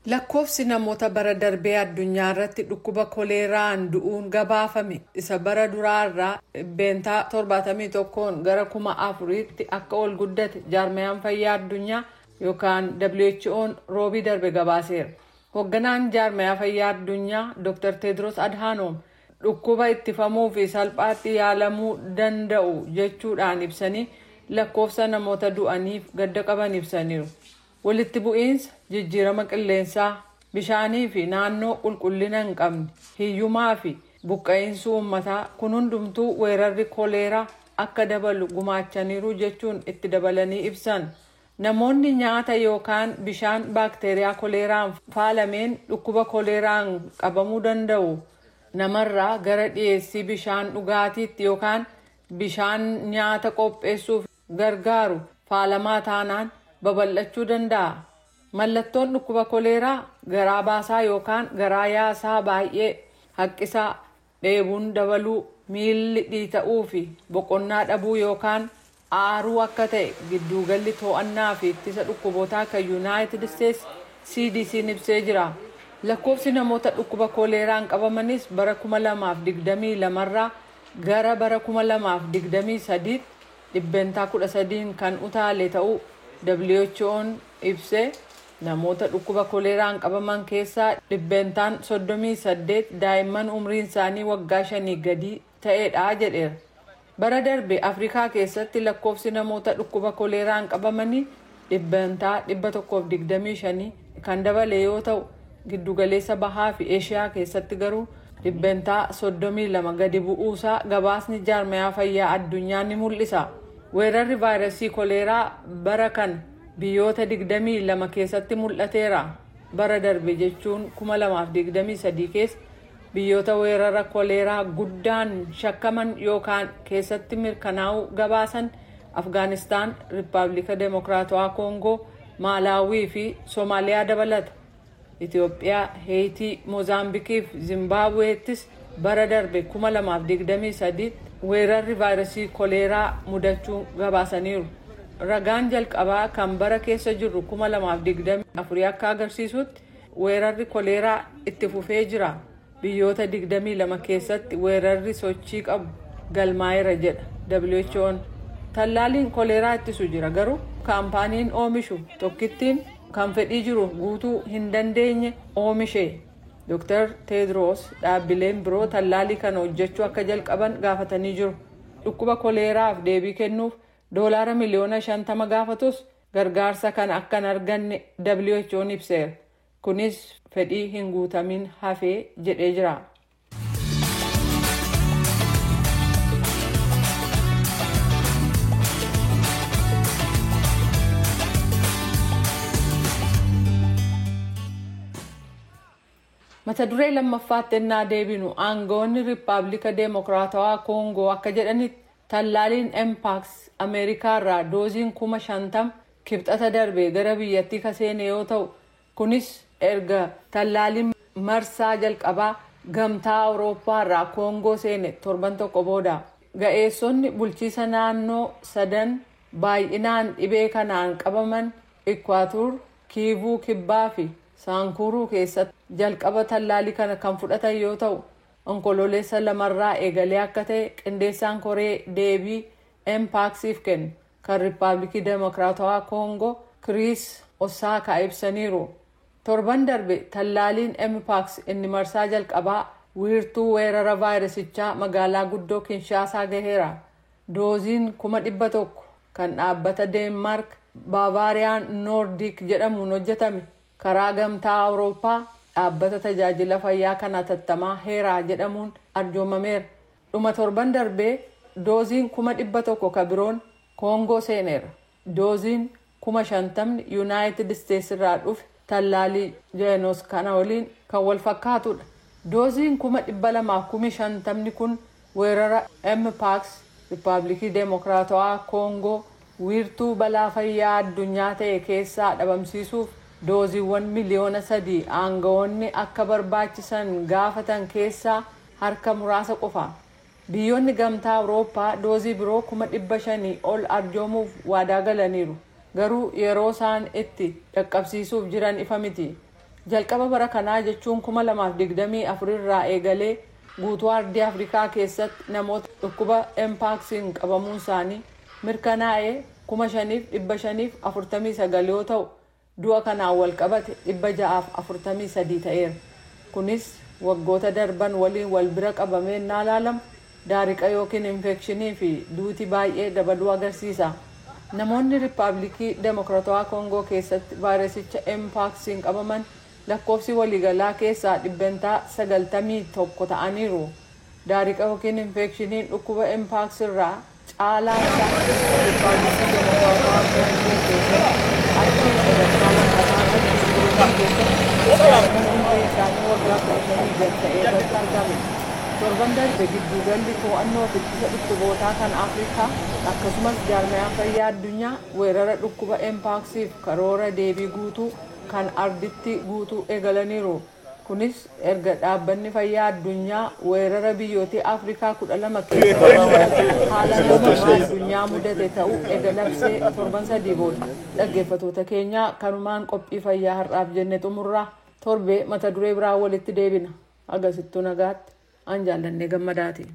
Lakkoofsi namoota bara darbee addunyaa irratti dhukkuba koleeraan du'uun gabaafame isa bara duraarraa 71% gara 4,000tti akka ol guddate jaarmayaan fayyaa addunyaa yookaan WHO'n roobii darbe gabaaseera. Hoogganaan jaarmayaa fayyaa addunyaa Dr. Tedros Adhanom dhukkuba ittifamuu fi salphaatti yaalamuu danda'u jechuudhaan ibsanii lakkoofsa namoota du'aniif gadda qaban ibsaniiru. Walitti bu'iinsa jijjiirama qilleensaa, bishaanii fi naannoo qulqullina hin qabne, hiyyumaa fi buqqa'iinsi uummataa kun hundumtuu weerarri koleeraa akka dabalu gumaachaniiru jechuun itti dabalanii ibsan. Namoonni nyaata yookaan bishaan baakteeriyaa koleeraan faalameen dhukkuba koleeraan qabamuu danda'u. Namarraa gara dhiyeessii bishaan dhugaatiitti yookaan bishaan nyaata qopheessuuf gargaaru faalamaa taanaan babal'achuu danda'a. Mallattoon dhukkuba koleeraa garaa baasaa yookaan garaa yaasaa baay'ee, haqqisaa, dheebuun dabaluu, miilli dhiita'uu fi boqonnaa dhabuu yookaan aaruu akka ta'e gidduugalli to'annaa fi ittisa dhukkubootaa kan Yuunaayitid Isteets CDC'n ibsee jira. Lakkoofsi namoota dhukkuba koleeraan qabamanis bara 2022 irraa gara bara 2023 13% kan utaale ta'uu WHO'n ibsee, namoota dhukkuba koleeraan qabaman keessaa 38% daa'imman umriin isaanii waggaa 5 gadii ta'edha jedheera. Bara darbe Afrikaa keessatti lakkoofsi namoota dhukkuba koleeraan qabamanii 125% kan dabale yoo ta'u, giddugaleessa bahaa fi Eeshiyaa keessatti garuu 32% gadi bu'uusaa gabaasni jaarmayaa fayyaa addunyaa ni mul'isa. Weerarri vaayirasii koleeraa bara kana biyyoota 22 keessatti mul'ateera. Bara darbe jechuun 2023 keessa biyyoota weerara koleeraa guddaan shakkaman yookaan keessatti mirkanaa'uu gabaasan Afgaanistaan, Riippaabilika Deemokiraatawaa Koongoo, Maalaawii fi Soomaaliyaa dabalata. Itoophiyaa, Heeyitii, Moozaambiikii fi Zimbaabuweettis bara darbe 2023 weerarri vaayirasii koleeraa mudachuu gabaasaniiru. Ragaan jalqabaa kan bara keessa jirru 2024 akka agarsiisutti weerarri koleeraa itti fufee jira. Biyyoota 22 keessatti weerarri sochii qabu galmaa'eera jedha WHO'n. Tallaaliin koleeraa ittisu jira, garuu kaampaaniin oomishu tokkittiin kan fedhii jiru guutuu hin dandeenye oomishe. Dr. Tedros dhaabbileen biroo tallaalii kana hojjechuu akka jalqaban gaafatanii jiru. Dhukkuba koleeraaf deebii kennuuf doolaara miliyoona 50 gaafatus gargaarsa kana akka hin arganne WHO'n ibseera. Kunis fedhii hin guutamin hafee jedhee jira. Mata duree lammaffaatti ennaa deebinu, aangawoonni Riippaabilika Deemokiraatawaa Koongoo akka jedhanitti tallaaliin Mpox Ameerikaa irraa dooziin 50,000 kibxata darbe gara biyyattii ka seene yoo ta'u, kunis erga tallaaliin marsaa jalqabaa Gamtaa Awurooppaa irraa Koongoo seene torban tokko booda. Ga'eessonni bulchiisa naannoo sadan baay'inaan dhibee kanaan qabaman, Ikwaatuur, Kiivuu Kibbaa fi Saankuruu keessatti jalqaba tallaalii kana kan fudhatan yoo ta'u, Onkololeessa lamarraa eegalee akka ta'e qindeessaan koree deebii Mpoxiif kennu kan Riippaabilikii Deemokiraatawaa Koongoo Kiriis Osaakaa ibsaniiru. Torban darbe tallaaliin Mpox inni marsaa jalqabaa wiirtuu weerara vaayirasichaa magaalaa guddoo Kinshaasaa gaheera. Dooziin 100,000 kan dhaabbata Deenmaark Baavaariyaan Noordik jedhamuun hojjetame karaa Gamtaa Awurooppaa dhaabbata tajaajila fayyaa kan hatattamaa Heeraa jedhamuun arjoomameera. Dhuma torban darbee dooziin 100,000 ka biroon Koongoo seeneera. Dooziin 50,000 Yuunaayitid Isteets irraa dhufe tallaalii Jeenos kana waliin kan wal fakkaatudha. Dooziin 250,000 kun weerara Mpox Riippaabilikii Deemokiraatawaa Koongoo wiirtuu balaa fayyaa addunyaa ta'e keessaa dhabamsiisuuf dooziiwwan miliyoona 3 aangawoonni akka barbaachisan gaafatan keessaa harka muraasa qofa. Biyyoonni Gamtaa Awurooppaa doozii biroo 500,000 ol arjoomuuf waadaa galaniiru. Garuu yeroo isaan itti dhaqqabsiisuuf jiran ifa miti. Jalqaba bara kanaa jechuun 2024 irraa eegalee guutuu ardii Afrikaa keessatti namoota dhukkuba Mpoxiin qabamuun isaanii mirkanaa'ee 5,549 yoo ta'u, du'a kanaan wal qabate 643 ta'eera. Kunis waggoota darban waliin wal bira qabamee innaa ilaalamu daariqa yookiin infekshinii fi duuti baay'ee dabaluu agarsiisa. Namoonni Riippaabilikii Demokiraatawaa Koongoo keessatti vaayirasicha Mpoxiin qabaman lakkoofsi waliigalaa keessaa 91% ta'aniiru. Daariqa yookiin infekshiniin dhukkuba Mpox irraa caalaan isaa Riippaabilikii Demokiraatawaa Koongoo keessatti, achii sadarkaa lammataa irratti Buruundii keessatti, daa'imman umriin isaanii waggaa 15 gad ta'e irratti argame. Torban darbe gidduugalli to'annoo fi ittisa dhukkubootaa kan Afrikaa akkasumas jaarmayaan fayyaa addunyaa weerara dhukkuba Mpoxiif karoora deebii guutuu kan arditti guutuu eegalaniiru. Kunis erga dhaabbanni fayyaa addunyaa weerara biyyoota Afrikaa 12 keessatti haala namummaa addunyaa mudate ta'uu eega labsee torban 3 booda. Dhaggeeffatoota keenyaa, kanumaan qophii fayyaa har'aaf jenne xumurraa. Torbee mata duree biraa walitti deebina. Agasittuu nagaatti. An Jaallannee Gammadaati.